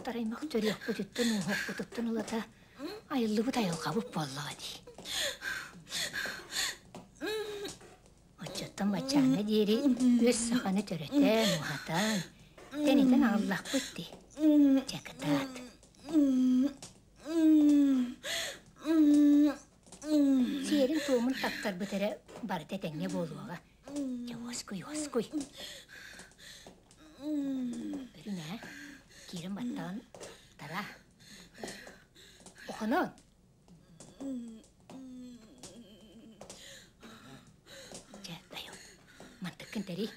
Дьахтар аймах төрүөхпүтүттэн ууһуохпутуттан ылата айыллыбыт айылҕабыт буоллаҕа дии. Оччоттон баччааҥҥа диэри үс саханы төрөтөн, уһатан, тэнитэн аҕаллахпыт дии. Дьэ кытаат. Сиэрин-туомун таптарбыт эрэ барыта этэҥҥэ буолуоҕа. Дьэ уоскуй, уоскуй. Өрүнэ, киирэн баттаан тара. Охонон! Дьэ, дайыл, мантыккын тэрий.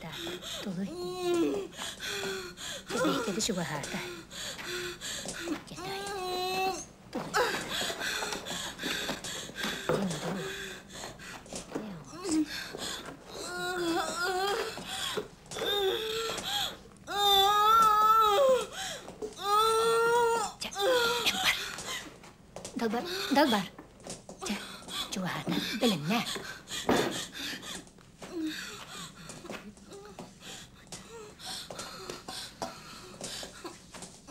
Так, тулуй. Бэйэтэ чугаһаата. Далбар, далбар. Чэ, чугаһаата, бэлэмнээ.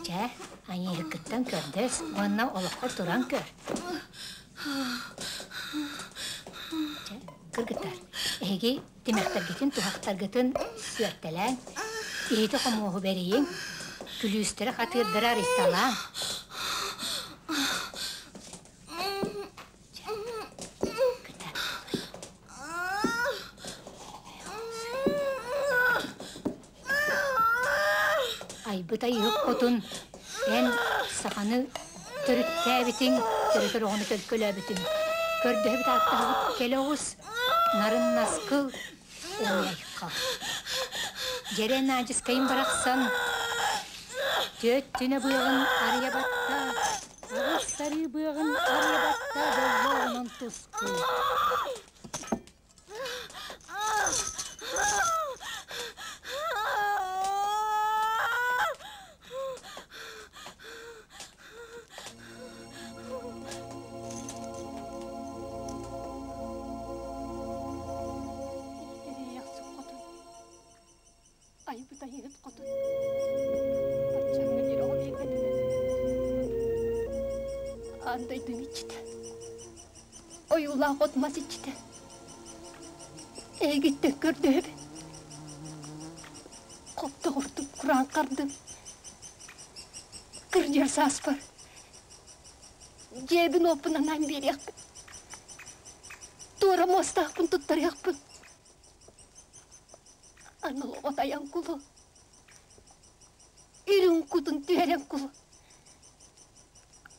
Чэ, айыыһыккыттан көрдөс уонна олоххор туран көр. Чэ, кыргыттар, эһиги тимэхтэргитин, туһахтаргытын сүөртэлээҥ, иһити-хомуоһу бэрийиҥ, күлүүстэри хатыырдары арыйталааҥ. Айбыт айыһык хотун эн саханы төрүттээбитиҥ, төрөтөр оҕону төлкөлөөбүтүҥ. Көрдөһөбүт ааттаһабыт кэлэ оҕус, нарын наскыл, уруй-айхал. Дьэрэ Наадьыскайым барахсан түөт түнэ быаҕын арыйа батта, аҕыс сарыы быаҕын арыйа батта дьоллооҕунан туску. Айбыт айыһыт хотун баччаҥҥа диэри оҕо биэрбэтэ аан дойдум иччитэ ойуулаах от мас иччитэ эйигиттэн көрдөһөбүн хоптоҕурдум кураан хардым кырдьар сааспар дьиэбин уоппун анаан биэриэхпин туора муостаахпын туттарыахпын Аны отайан кулу, үрүҥ кутун түһэрэн кулу,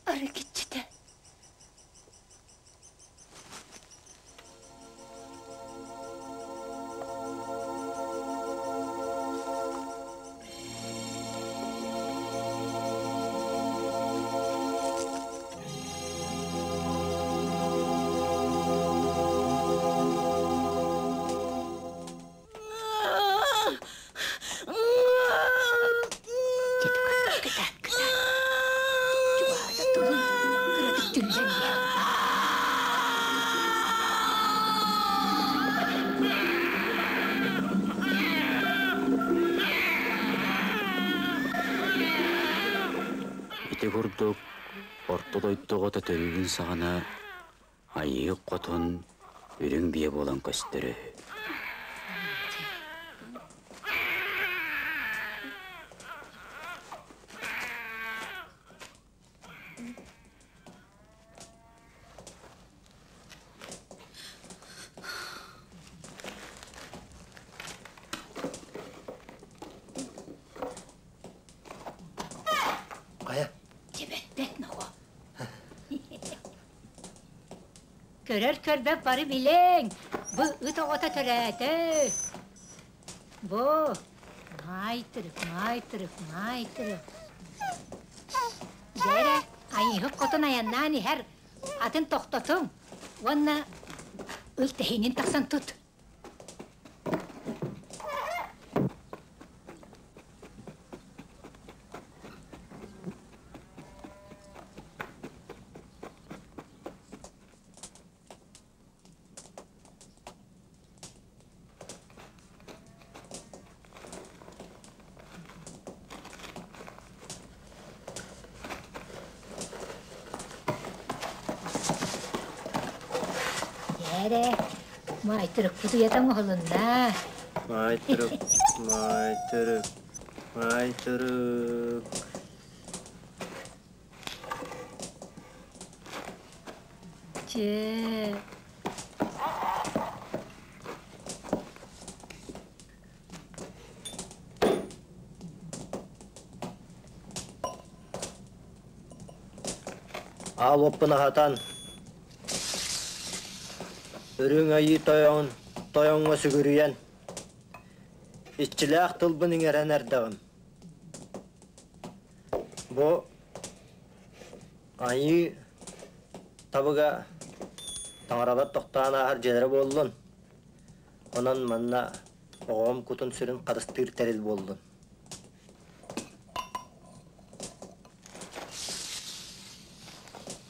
арыкиччитэ. Ити курдук орто дойдуга төтөрүүгүн саҕана Айыы Хотун үрүҥ биэ буолан көстөрө үһү. Көрөр көрбөт бары билиҥ, бу ыт оҕото төрөөтө. Бу маайтырык, маайтырык, маайтырык. Дьэ эрэ, айыыһыт хотун айаннаан иһэр, атын тохтотуҥ уонна ыл тэһиинин тахсан тут. Дьэ эрэ, маайтырыкпыт уйата оҥоһулунна. Маайтырык, маайтырык, маайтырык. Чэ. Аал уоппун аһатан, үрүҥ айыы тойон тойоҥҥо сүгүрүйэн, иччилээх тылбын иҥэрэн эрдэҕим. Бу айыы табыга таҥаралар тохтоон ааһар дьиэлэрэ буоллун. Онон манна оҕом кутун-сүрүн харыстыыр тэрил буоллун.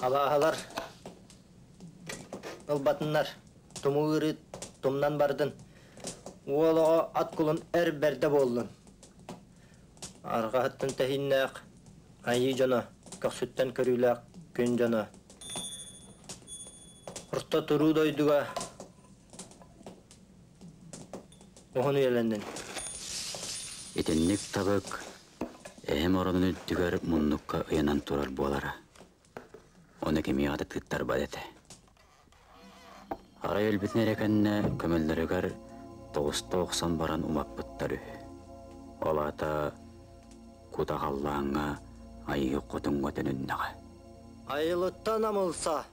Абааһылар ылбатыннар, тумуу ыарыы тумнан бардын, уол оҕо ат кулун эр бэрдэ буоллун. Арҕаһыттан тэһииннээх айыы дьоно, көхсүттэн көрүүлээх күн дьоно. Орто туруу дойдуга уһун үйэлэннин. Итинник табык эһэм оронун үрдүгэр муннукка ыйанан турар буолара. Ону кимиэхэ да тыыттарбат этэ. Арай өлбүтүн эрэ кэннэ көмөллөрүгэр тоҕуста охсон баран умаппыттар үһү. Ол аата кута халлааҥҥа айыы хотуҥҥа төнүннэҕэ. Айылыттан амылса.